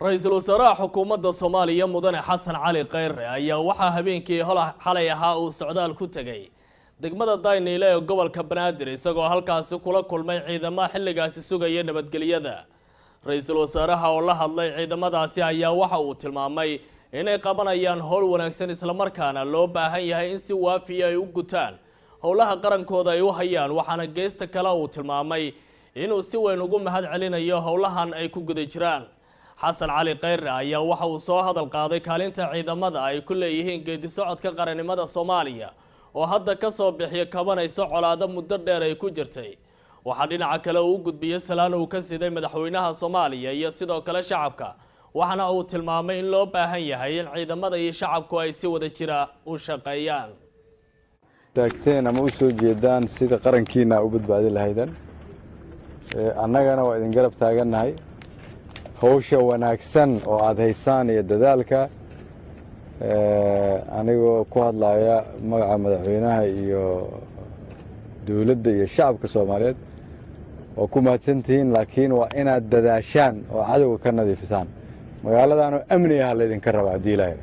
Ra-iisul wasaaraha xukuumadda Soomaaliya Mudane Xasan Cali Kheyre ayaa waxaa habeenkii xalay ahaa uu socdaal ku tegay degmada Dayniile ee gobolka Banaadir, isagoo halkaasi kula kulmay ciidamada xilligaasi sugaya nabadgelyada. Ra-iisul wasaaraha oo la hadlay ciidamadaasi ayaa waxa uu tilmaamay inay qabanayaan howl wanaagsan, islamarkaana loo baahan yahay in si waafiya ay u gutaan howlaha qarankooda ay u hayaan. Waxaana geesta kale uu tilmaamay inuu si weyn ugu mahad celinayo howlahan ay ku guda jiraan. Xasan Cali Kheyre ayaa waxa uu soo hadal qaaday kaalinta ciidamada ay ku leeyihiin geedi socodka qarannimada Soomaaliya oo hadda kasoo bixiya kabanaysa colaado muddo dheer ay ku jirtay. Waxaa dhinaca kale uu u gudbiyey salaan uu ka siday madaxweynaha Soomaaliya iyo sidoo kale shacabka, waxaana uu tilmaamay in loo baahan yahay in ciidamada iyo shacabku ay si wada jira u shaqeeyaan. Taagteen ama u soo jeedaan sida qarankiina u badbaadi lahaydan, annagana waa idin garab taagannahay hawsha wanaagsan oo aada haysaan iyo dadaalka. Anigoo ku hadlaya magaca madaxweynaha iyo dowladda iyo shacabka Soomaaliyeed, waa ku mahadsantihiin, laakiin waa inaad dadaashaan oo cadowga ka nadiifisaan magaaladanoo amni ah laydinka raba haddii Ilaahay.